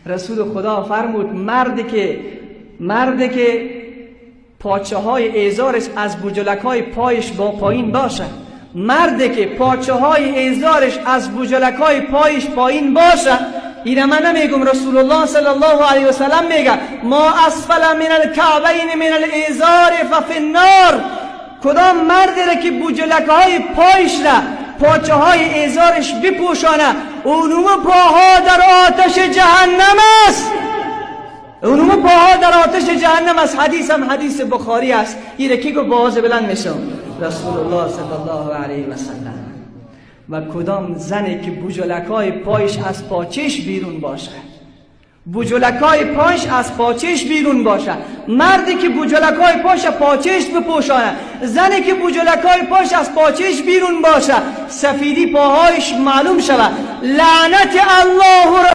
رسول خدا فرمود مردی که پاچه های ازارش از بوجلک های پایش با پایین باشه، مردی که پاچه های ازارش از بوجلک های پایش پایین باشه، اینه من نمیگم، رسول الله صلی الله علیه و سلم میگه ما اسفل من الکعبین من الازار ففی النار. کدام مردی را که بوجلک های پایش را پاچه های ازارش بپوشانه، اونم پاها در آتش جهنم است، اونم پاها در آتش جهنم است. حدیث هم حدیث بخاری است. ایره کی گفت؟ باز بلند میشم، رسول الله صلی الله علیه و سلم. و کدام زنی که بوجلکای پایش از پاچش بیرون باشه، بوجلکای پایش از پاچش بیرون باشه، مردی که بوجلکای پاش پاچش بپوشانه، زنی که بوجلکای پاش از پاچش بیرون باشه، سفیدی پاهایش معلوم شوه، لعنت الله.